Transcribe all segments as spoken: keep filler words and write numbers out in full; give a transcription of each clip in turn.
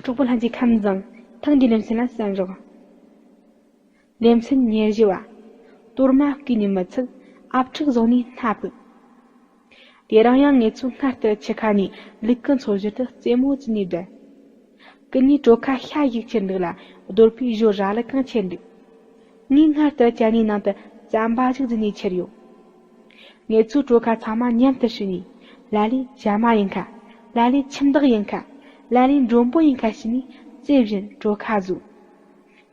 གྲོགས་པོ་ལྷན་རྒྱས་ཁམས་བཟང་། ཐེངས་འདིའི་ལེ་ཚན་ལ་གསན་རོགས། ལེ་ཚན་ཉེར་བཞི་བ། གཏོར་མ་བརྐུས་ནས་མི་ཚད་ཨབ་ཕྲུག་བཟུང་ནས་སྣ་ཕུད། དེ་རིང་ཡང་ངེད་ཚོ་སྔར་ལྟར་ཆུ་ཁ་ནས་ལུག་གི་འཚོ་བཞིན་དུ་རྩེད་མོ་རྩེ་ནས་བསྡད། ཀུན་ནས་གྲོ་ཁ་ཤ་ཞིག་ཁྱེར་འདུག་ལ། རྡོར་པའི་ཞོ་ར་ལི་གང་ཁྱེར་འདུག་ངས་སྔར་ལྟར་ཅ་ནའི་ནང་དུ་རྩམ་པ་ཞིག་བརྫིས་ནས་ཁྱེར་ཡོད། ངེད་ཚོའི་གྲོ་ཁ་ཚང་མ་མཉམ་དུ་བསྲེས་ནས། ལ་ལས་ཇ་མ་ཡིན་ཁ། ལ་ལས་ཁྱིམ་བདག་ཡིན་ཁ། ལ་ལས་མགྲོན་པོ་ཡིན་ཁ་བྱས་ནས་རྩེ་བཞིན་གྲོ་ཁ་བཟོས།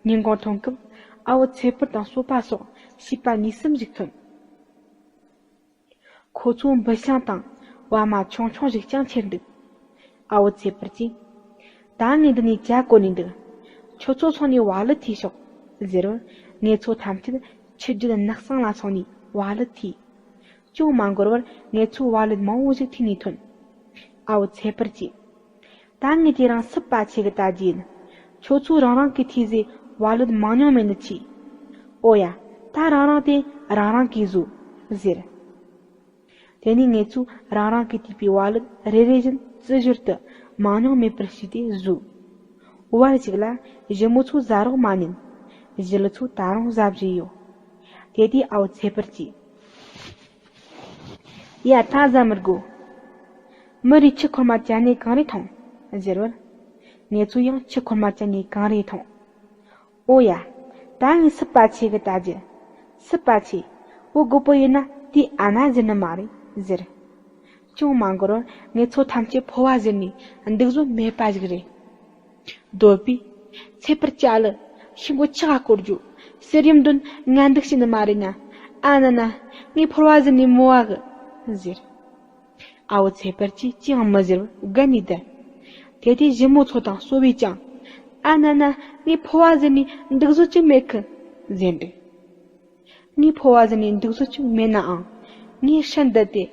ཉིན་གུང་ཐོན་སྐབས་ཨ་བོ་ཚེ་འཕེལ་དང་སོ་པ་སོགས་བྱིས་པ་གཉིས་གསུམ་ཞིག་ཐོན། ཁོ་ཚོ་འབུ་ཤིང་དང་བ་མ་ཆུང་ཆུང་ཞིག་ཀྱང་ཁྱེར་འདུག་ཨ་བོ་ཚེ་འཕེལ་གྱིས། ད་ངས་འདི་ནས་ཇ་བསྐོལ་ནས་འདུག་ཁྱོད་ཚོ་སོང་ནས་བ་ལུད་འཐུས་ཤོག་ཟེར་བར། ངེད་ཚོ་ཐམས་ཅད་ཆུ་རྒྱུད་ནགས་གསེང་ལ་སོང་ནས་བ་ལུད་འཐུས། ཅུང་མ་འགོར་བར་ངེད་ཚོ་བ་ལུད་མང་བོ་ཞིག་འཐུས་ནས་ཐོན། ཨ་བོ་ཚེ་འཕེལ་གྱིས། ད་ངས་དེ་རིང་སྲིད་པ་ཆེ་གི་ལྟ་རྒྱུ་ཡིན། ཁྱོད་ཚོས་རང་རང་གི་འཐུས་ཟེ་བ་ལུད་མང་ཉུང་མེད་ནི་ཆི། ཨོ་ཡ། ད་རང་རང་དེ་རང་རང་གིས་བཟོ། ཟེར། དེ་ནས་ངེད་ཚོས་རང་རང་གིས་བཏུས་པའི་བ་ལུད་རེ་རེ་བཞིན་རྩི་ཞོར་དུ་མང་ཉུང་མེད་པར་བྱས་ཏེ་བཟོས། བར་ཞིག་ལ་ཞི་མོ་ཚོ་ཟ་རོགས་མ་ཉན། ཞི་ལི་ཚོ་ད་རུང་ཟ་བཞིན་ཡོད། དེ་དུས་ཨ་བོ་ཚེ་འཕེལ་གྱིས། ཡ། ད་ཟ་མི་དགོས། མི་རེ་ཆུ་ཁོལ་མ་ཅ་ནའི་གང་རེ་འཐུང་། ཟེར་བར། ངེད་ཚོ་ཡང་ཆུ་ཁོལ་མ་ཅ་ནའི་གང་རེ་འཐུང་། ཨོ་ཡ། ད་ངས་སྲིད་པ་ཆེ་གི་ལྟ་རྒྱུ། སྲིད་པ་ཆེ། བུ་རྒོད་པོ་ཡིན་ན་དེའི་ཨ་མ་ཟེར་ནི་མ་རེད་ཟེར། ཅུང་མ་འགོར་བར་ངེད་ཚོ་ཐམས་ཅད་ཕོ་བ་ཟེར་ནས་འདུག་བཟོ་མེད་པ་ཞིག་རེད། རྡོར་པས། ཚེ་འཕེལ་ཅ་ལགས། ཤི་མགོ་ཆག་ག་བསྐོར་རྒྱུ། གསེར་ཡུམ་འདོན་ངན་སྡུག་བྱེད་ནི་མ་རེད་ན། ཨ་ན་ན། ངས་ཕོ་བ་ཟེར་ནས་མོ་བ་གི་ཟེར། ཨ་བོ་ཚེ་འཕེལ་གྱིས་ཅི་ཡང་མི་ཟེར་བར་བརྒལ་ནས་བསྡད། དེ་དུས་ཞི་མོ་ཚོ་དང་སོ་བས་ཀྱང་། ཨ་ན་ན། ངས་ཕོ་བ་ཟེར་ནས་འདུག་བཟོ་ཅིག་མེད་གི་ཟེར་འདུག་ངས་ཕོ་བ་ཟེར་ནས་འདུག་བཟོ་ཅིག་མེད་ནའང་། ངས་ཧྲན་བསྡད་དེ།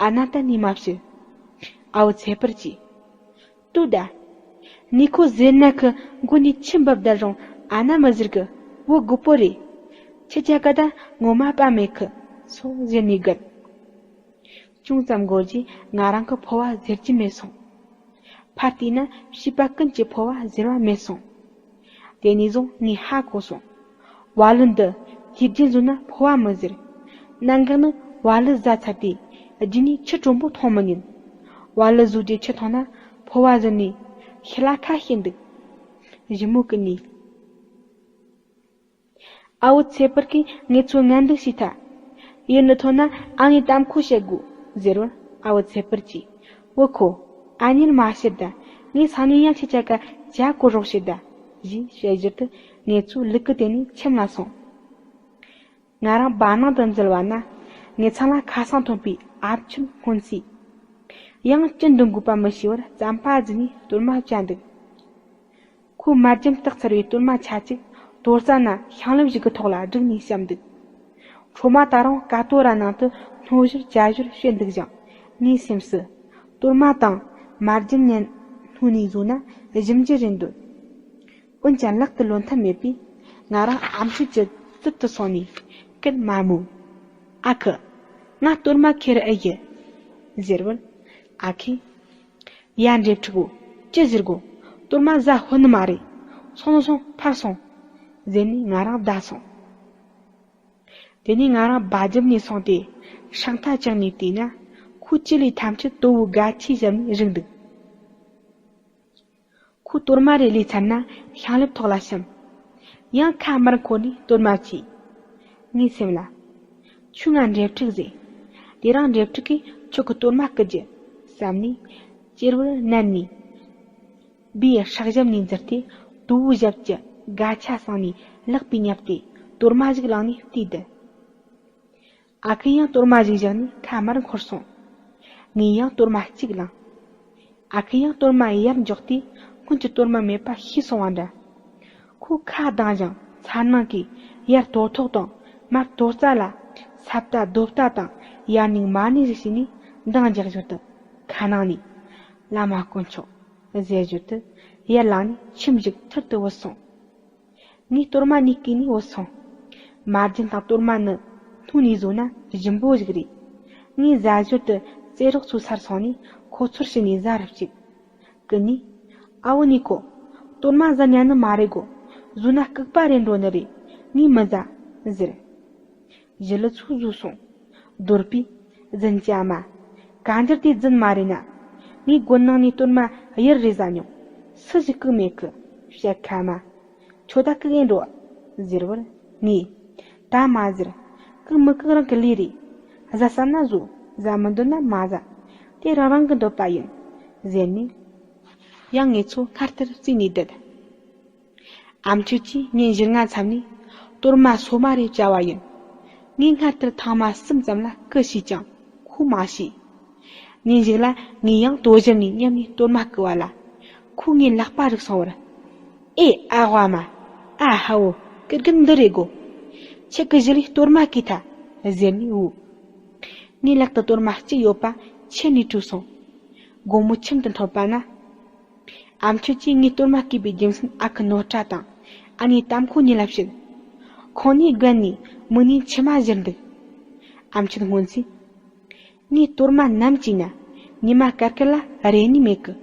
ཨ་ན་གཏན་ནས་མ་བྱེད། ཨ་བོ་ཚེ་འཕེལ་གྱིས། ལྟོས་དང་། ནུས་ཁོ་ཟེར་ན་ཁི་མགོ་ནས་ཆུ་འབབ་བསྡད་རུང་ཨ་ན་མི་ཟེར་གི། བུ་རྒོད་པོ་རེད། ཁྱི་ཅག་ག་ད་ངོ་མ་དཔའ་མེད་གི་སོང་ཟེར་ནས་བརྒལ། ཅུང་ཙམ་འགོར་རྗེས་ང་རང་གི་ཕོ་བ་ཟེར་གྱི་མེད་སོང་། ཕར་བལྟས་ན་བྱིས་པ་ཀུན་གྱི་ཕོ་བ་ཟེར་བ་མེད་སོང་། དེ་ནས་བཟུང་ངས་ཧ་གོ་སོང་། བ་ལུད་འདི་དུས་རྒྱུན་བཟོས་ན་ཕོ་བ་མི་ཟེར། གནད་འགག་ནི་བ་ལུད་ཟ་ཚར་དུས་རྒྱུན་ནས་ཆུ་དྲོན་པོ་འཐུང་མི་ཉན། བ་ལུད་ཟོས་རྗེས་ཆུ་འཐུང་ན་ཕོ་བ་ཟེར་ནས་ཤི་ལ་ཁ་ཤས་འདུག་ཞི་མོ་ཀུན་ནས། ཨ་བོ་ཚེ་འཕེལ་གྱིས་ངེད་ཚོ་ངན་སྡུག་བྱས་ཐལ། ཡུལ་ནི་ཐོན་ན་ཨ་ངའི་གཏམ་ཁོ་བཤད་དགོས་ཟེར་བར། ཨ་བོ་ཚེ་འཕེལ་གྱིས། བུ་ཁོ། ཨ་མྱེས་མ་བཤད་ད། ངས་སང་ཉིན་ཡང་ཁྱེད་ཅག་ག་ཇ་བསྐོལ་རོགས་བྱེད་ད། ཞེས་བཤད་ཞོར་དུ་ངེད་ཚོ་ལུག་གི་སྟེང་ནས་ཁྱིམ་ལ་སོང་། ང་རང་བར་སྣང་དུ་འཛུལ་བ་ན། ངེད་ཚང་ལ་ཁ་སང་ཐོན་པའི་ཨ་ཆུན་སྔོན་སི། ཡང་ཅི་འདོན་དགོས་པ་མི་ཤེས་པར་རྩམ་པ་བརྫིས་ནས་གཏོར་མ་བཅའ་འདུག་ཁོས་མར་རྒྱུན་བཏགས་ཚར་བའི་གཏོར་མ་ཆ་གཅིག་དོར་རྩ་ན་ཤིང་ལེབ་ཞིག་གི་ཐོག་ལ་བསྒྲིགས་ནས་བཤམས་འདུག་ཁྲོ་མ་ད་རུང་ཀ་ཏོ་ར་ནང་དུ་སྣོད་བཞུར་ཇ་བཞུར་བྱེད་འདུག་ཀྱང་། ངའི་སེམས་སུ། གཏོར་མ་དང་མར་རྒྱུན་ནས་སྣོད་ནས་བཟོས་ན་ཞིམ་རྒྱུ་རེད་འདོད། འོན་ཀྱང་ལག་ཏུ་ལོན་ཐབས་མེད་པས། ང་རང་ཨ་མཆོད་ཀྱི་རྩིབ་ཏུ་སོང་ནས་སྐད་མ་སྨོས། ཨ་ཁུ། ང་གཏོར་མ་ཁྱེར་ཨེ་ཡི། ཟེར་བར། ཨ་ཁུས། ཡ་འབྲས་ཕྲུག་པོ། ཅི་ཟེར་གོ། གཏོར་མ་ཟ་ཧོ་ནི་མ་རེད། སོང་སོང་ཕར་སོང་། ཟེར་ནས་ང་རང་བདའ་སོང་། དེ་ནས་ང་རང་སྦ་རྒྱབ་ནས་སོང་སྟེ། ཧྲང་ཐ་བཅག་ནས་བལྟས་ན། ཁོས་ཅི་ལས་ཐམས་ཅད་དོ་བོའི་སྒ་ཆས་བཞག་ནས་རིག་འདུག་ཁོས་གཏོར་མ་རེ་ལས་ཚར་ན་ཤིང་ལེབ་ཐོག་ལ་བཤམས། ཡང་ཁ་དམར་འཁོར་ནས་གཏོར་མ་བཅས། ངའི་སེམས་ལ། ཁྱོད་ང་འབྲས་ཕྲུག་ཟེར། དེ་རིང་འབྲས་ཕྲུག་གིས་ཁྱོད་ཀྱི་གཏོར་མ་བརྐུ་རྒྱུ། བསམ་ནས། གཅེར་བུར་མནན་ནས། སྦའི་ཧྲག་ཞབས་ནས་འཛུལ་ཏེ། དོ་བོའི་ཞབས་ཀྱི་སྒ་ཆ་སྲང་ནས་ལག་པས་བསྙབས་ཏེ། གཏོར་མ་ཞིག་བླངས་ནས་བལྟས་ཏེ། ཨ་ཁུ་ཡང་གཏོར་མ་ཞིག་བཞག་ནས་ཁ་དམར་འཁོར་སོང་། ངས་ཡང་གཏོར་མ་གཅིག་བླངས། ཨ་ཁུ་ཡང་གཏོར་མ་ཡར་འཇོག་སྟེ་སྔོན་གྱི་གཏོར་མ་མེད་པ་ཤེས་སོང་བ་འདྲ། ཁོས་ཁ་གདངས་ཤིང་མཚར་སྣང་གིས་ཡར་དོ་ཐོག་དང་མར་དོ་རྩ་ལ་ས་བལྟ་རྡོ་བལྟ་དང་ཡར་ནས་མར་ནས་ཞིག་བྱས་ནས་འདང་རྒྱག་ཞོར་དུ་ཁ་ནང་ནས། བླ་མ་དཀོན་མཆོག་ཟེར་ཞོར་དུ་ཡར་ལངས་ནས་ཁྱིམ་ཞིག་ཐུར་དུ་བུད་སོང་། ངས་གཏོར་མ་གཉིས་བརྐུས་ནས་བུད་སོང་། མར་རྒྱུན་དང་གཏོར་མ་ནི་སྣོད་ནས་བཟོས་ན་ཞིམ་པོ་ཞིག་རེད། ངས་ཟ་ཞོར་དུ་རྩེད་རོགས་ཚོའི་སར་སོང་ནས་ཁོ་ཚོར་བྱིན་ནས་ཟ་རུ་བཅུག་ཀུན་ནས། ཨ་བོ་ནི་ཁོ། གཏོར་མ་ཟ་ཉན་ནི་མ་རེད་གོ། ཟོས་ན་ལྐུགས་པ་རེད་འགྲོ་ནི་རེད། ངས་མི་ཟ། ཟེར། ཞི་ལི་ཚོ་ཟོས་སོང་། རྡོར་པས། རྫུན་ཅན་མ། གང་འགྱུར་དེ་རྫུན་མ་རེད་ན། ངས་སྒོ་ནང་ནས་གཏོར་མ་གཡུར་རེ་ཟ་མྱོང་། སུ་ཞིག་ལྐུགས་མེད་གི། བཤད་ཁ་མ། ཁྱོད་ད་ལྐུགས་ཨེ་འགྲོ། ཟེར་བར། ངས། ད་མ་ཟེར། ལྐུགས་མི་ལྐུགས་རང་གི་ལས་རེད། ཟ་བསམ་ན་ཟོ། ཟ་མི་འདོད་ན་མ་ཟ། དེ་རང་རང་གི་འདོད་པ་ཡིན། ཟེར་ནས། ཡང་ངེད་ཚོ་སྔར་ལྟར་རྩིས་ནས་བསྡད། ཨ་མཆོད་ཀྱིས་ཉིན་བཞི་ལྔ་མཚམས་ནས་གཏོར་མ་སོ་མ་རེ་བཅའ་བ་ཡིན། ངས་སྔར་ལྟར་ཐེངས་མ་གསུམ་ཙམ་ལ་སྐུ་ཞུས་ཀྱང་ཁོས་མ་ཤེས། ཉིན་ཞིག་ལ་ངས་ཡང་དོ་ཞིམ་ནས་མཉམ་ནས་གཏོར་མ་བསྐུ་བ་ལ། ཁོས་ངའི་ལག་པ་རིག་སོང་བར། ཨེ་ཨ་ཝ་མ། ཨ་ཧ་བོ། ཀིར་ཀིར་འདི་རེད་གོ། ཁྱེད་ཀྱི་ཞི་ལིས་གཏོར་མ་བསྐུས་ཐལ། ཟེར་ནས་འུ། ངའི་ལག་ཏུ་གཏོར་མ་གཅིག་ཡོད་པ་ཁྱེར་ནས་བྲོས་སོང་། དགོང་མོ་ཁྱིམ་དུ་འཐོར་པ་ན། ཨ་མཆོད་ཀྱིས་ངའི་གཏོར་མ་བསྐུས་པའི་རྒྱུ་མཚན་ཨ་ཁུ་ནོར་བཀྲ་དང་ཨ་ནེ་དམ་ཁོ་གཉིས་ལ་བཤད། ཁོང་གཉིས་དགའ་ནས་མིག་ནས་མཆི་མ་བཞུར་འདུག་ཨ་མཆོད་སྔོན་ཚེ། ངའི་གཏོར་མ་ནམ་བཅུག་ན་ཉི་མ་དཀར་དཀར་ལ་རེ་ནི་མེད་གི།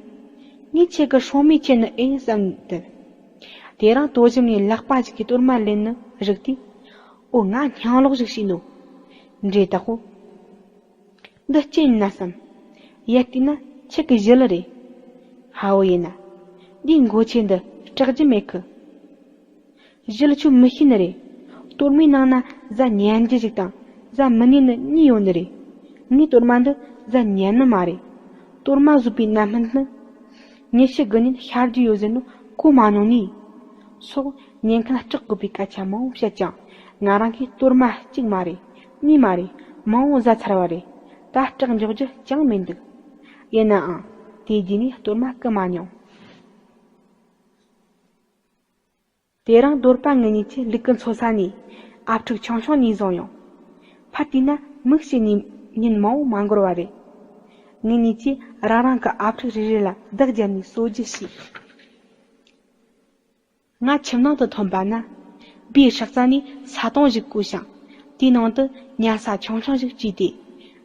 ངས་ཁྱེད་ཀྱི་སྲུང་མས་ཁྱེར་ནི་ཨེ་ཡིན་བསམ་དུ། དེ་རིང་དོ་ཞིམ་ནས་ལག་པ་གཅིག་གིས་གཏོར་མ་ལེན་ནི་རིག་དུས། ཨོ་ང་སྙིང་ལོག་ཞིག་བྱས་ནོ། འདྲེ་དག་གོ། འདི་ཅི་ཡིན་ན་བསམ། ཡར་བལྟས་ན་ཁྱེད་ཀྱི་ཞི་ལི་རེད། ཧ་བོ་ཡིན་ན། འདིའི་མགོ་ཆེ་འདི་སྐྲག་རྒྱུ་མེད་གི། ཞི་ལི་ཁྱོད་མི་ཤེས་ནི་རེད། གཏོར་མའི་ནང་ན་ཟ་ཉན་རྒྱུ་ཞིག་དང་ཟ་མི་ཉན་ནི་གཉིས་ཡོད་ནི་རེད། ངས་གཏོར་མ་འདི་ཟ་ཉན་ནི་མ་རེད། གཏོར་མ་བཟོས་པའི་རྣམ་སྨིན་ནི། ཉི་ཤུ་དགུ་ཉིན་ཤར་རྒྱུ་ཡོད་ཟེར་ནོ་གོ་མ་མྱོང་ནི། སོགས་ཉེན་ཁ་སྐྲག་དགོས་པའི་སྐད་ཆ་མང་བོ་བཤད་ཀྱང་ང་རང་གིས་གཏོར་མ་གཅིག་མ་རེད། གཉིས་མ་རེད། མང་བོ་ཟ་ཚར་བ་རེད། ད་སྐྲག་འཇོག་རྒྱུ་ཅང་མི་འདུག་ཡིན་ནའང་དེ་རྗེས་ནས་གཏོར་མ་བསྐུ་མ་མྱོང་། དེ་རིང་རྡོར་པ་ངེད་གཉིས་ཀྱི་ལུག་གི་འཚོ་ས་ནས་ཨ་ཕྲུག་ཆུང་ཆུང་གཉིས་བཟུང་ཡོང་། ཕར་བལྟས་ན་མིག་ཕྱེ་ནས་ཉིན་མང་བོ་མ་འགོར་བ་རེད། ངེད་གཉིས་ཀྱིས་རང་རང་གི་ཨ་ཕྲུག་རེ་རེ་ལ་བདག་བརྒྱབ་ནས་གསོ་རྒྱུ་བྱས། ང་ཁྱིམ་ནང་དུ་ཐོན་པ་ན། སྦིས་ཧྲག་རྩ་ནས་ས་དོང་ཞིག་བརྐོས་ཤིང་དེའི་ནང་དུ་ཉལ་ས་ཆུང་ཆུང་ཞིག་བཅུག་སྟེ།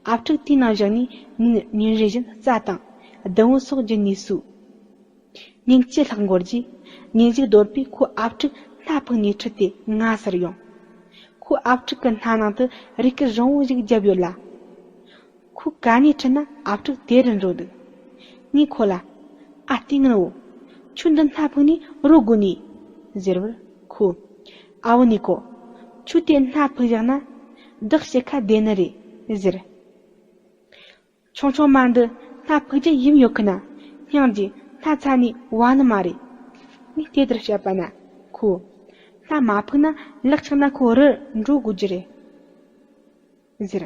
ཨ་ཕྲུག་དེའི་ནང་བཞག་ནས་ཉིན་ཉིན་རེ་བཞིན་རྩྭ་དང་སྡོང་བོ་སོགས་བརྒྱུད་ནས་གསོས། ཉིན་བཅུ་ལྷག་འགོར་རྗེས། ཉིན་ཞིག་རྡོར་པས་ཁོའི་ཨ་ཕྲུག་སྣ་ཕུག་ནས་ཁྲིད་དེ་ང་སར་ཡོང་། ཁོའི་ཨ་ཕྲུག་གི་སྣ་ནང་དུ་རུས་སྐལ་རིང་བོ་ཞིག་བརྒྱབ་ཡོད་ལ། ཁོས་ག་ནས་ཁྲིད་ན་ཨ་ཕྲུག་དེ་རུ་འགྲོ་འདུག་ངས་ཁོ་ལ། ཨ་ལྟས་ངན་བོ། ཁྱོད་འདི་སྣ་ཕུག་ནས་རོལ་དགོས་ནི། ཟེར་བར་ཁོས། ཨ་བོ་ནི་ཁོ། ཁྱོད་དེ་སྣ་ཕུག་བཞག་ན། བདག་ཕྱི་ཁ་བདེ་ནི་རེད། ཟེར། ཆུང་ཆུང་མ་འདི་སྣ་ཕུག་རྒྱུ་ཡིན་ཡོད་ཁི་ན། སྙིང་རྗེ་སྣ་ཚ་ནས་བ་ནི་མ་རེད། ངས་དེ་ལྟར་བཤད་པ་ན་ཁོ། སྣ་མ་ཕུག་ན་ལག་ཆགས་ན་ཁོ་རུ་འགྲོ་དགོས་རྒྱུ་རེད། ཟེར།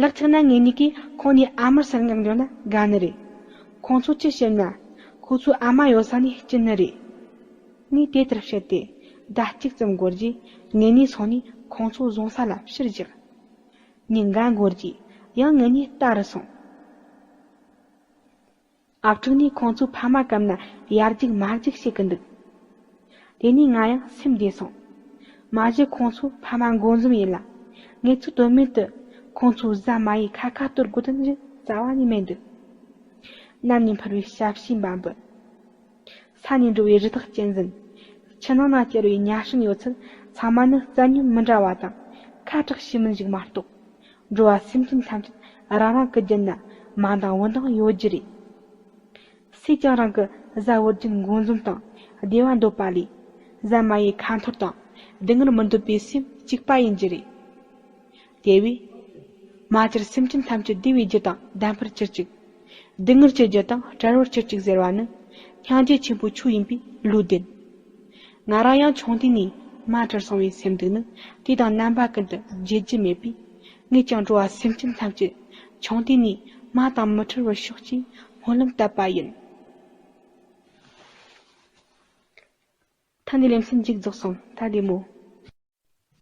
ལག་ཆགས་ན་ངེད་གཉིས་ཀྱིས་ཁོང་གཉིས་ཨ་མར་སར་མངགས་འགྲོ་ན་དགའ་ནི་རེད། ཁོང་ཚོ་ཅི་བཤད་ན། ཁོ་ཚོའི་ཨ་མ་ཡོད་ས་ནས་སྐྱིད་ནི་རེད། ངས་དེ་ལྟར་བཤད་དེ་ཟླ་གཅིག་ཙམ་འགོར་རྗེས་ངེད་གཉིས་སོང་ནས་ཁོང་ཚོ་བཟུང་ས་ལ་ཕྱིར་བཞག་ཉིན་འགའ་འགོར་རྗེས་ཡང་ངེད་གཉིས་རྟ་རུ་སོང་། ཨ་ཕྲུག་ནི་ཁོང་ཚོའི་ཕ་མ་གམ་ན་ཡར་རྒྱུག་མར་རྒྱུག་བྱེད་ཀྱི་འདུག་དེ་ནས་ང་ཡང་སེམས་བདེ་སོང་། མ་གཞི་ཁོང་ཚོའི་ཕ་མ་འགོ་འཛོམས་ཡིན་ལ། ངེད་ཚོ་དོན་མེད་དུ་ཁོང་ཚོའི་བཟའ་མ་ཡི་ཁ་ཁ་གཏོར་དགོས་དོན་ཞིག་རྩ་བ་ནས་མེད་འདུག་གནམ་ནས་འཕུར་བའི་ཞབས་ཕྱི་འབའ་འབུ། ས་ནས་འགྲོ་བའི་རི་དྭགས་གཅན་གཟན། ཆུ་ནང་ན་སྐྱུར་བའི་ཉ་སྲིན་ཡོད་ཚད་ཚང་མ་ནི་རྩ་ཉོན་མི་འདྲ་བ་དང་ཁ་གྲག་ཤེས་མིན་ཞིག་མ་གཏོགས། འགྲོ་བ་སེམས་ཅན་ཐམས་ཅད་རང་རང་གི་རྒྱུད་ན་མ་འདང་བུ་འདང་ཡོད་རྒྱུ་རེད། སུས་ཀྱང་རང་གི་བཟའ་བོར་རྒྱུ་འགོ་འཛོམས་དང་བདེ་བ་འདོད་པ་ལས། བཟའ་མ་ཡི་ཁ་འཐོར་དང་སྡུག་བསྔལ་མི་འདོད་པའི་སེམས་གཅིག་པ་ཡིན་རྒྱུ་རེད། དེ་བས། མ་གྱུར་སེམས་ཅན་ཐམས་ཅད་བདེ་བའི་རྒྱུ་དང་ལྡན་པར་གྱུར་ཅིག་སྡུག་བསྔལ་གྱི་རྒྱུ་དང་བྲལ་བར་གྱུར་ཅིག་ཟེར་བ་ནི། སྙིང་རྗེ་ཆེན་པོའི་ཆོས་ཡིན་པས་ལོས་བདེན། ང་རང་ཡང་ཆུང་དུས་ནས་མ་བྲལ་སོང་བའི་སེམས་སྡུག་ནི་དུས་དང་རྣམ་པ་ཀུན་ཏུ་བརྗེད་རྒྱུ་མེད་པས། ངས་ཀྱང་འགྲོ་བ་སེམས་ཅན་ཐམས་ཅད་ཆུང་དུས་ནས་མ་དང་མི་བྲལ་བར་ཤོག་ཅེས་སྨོན་ལམ་བཏབ་པ་ཡིན། ཐེངས་འདིའི་ལེ་ཚན་མཇུག་རྫོགས་སོང་། ད་བདེ་མོ།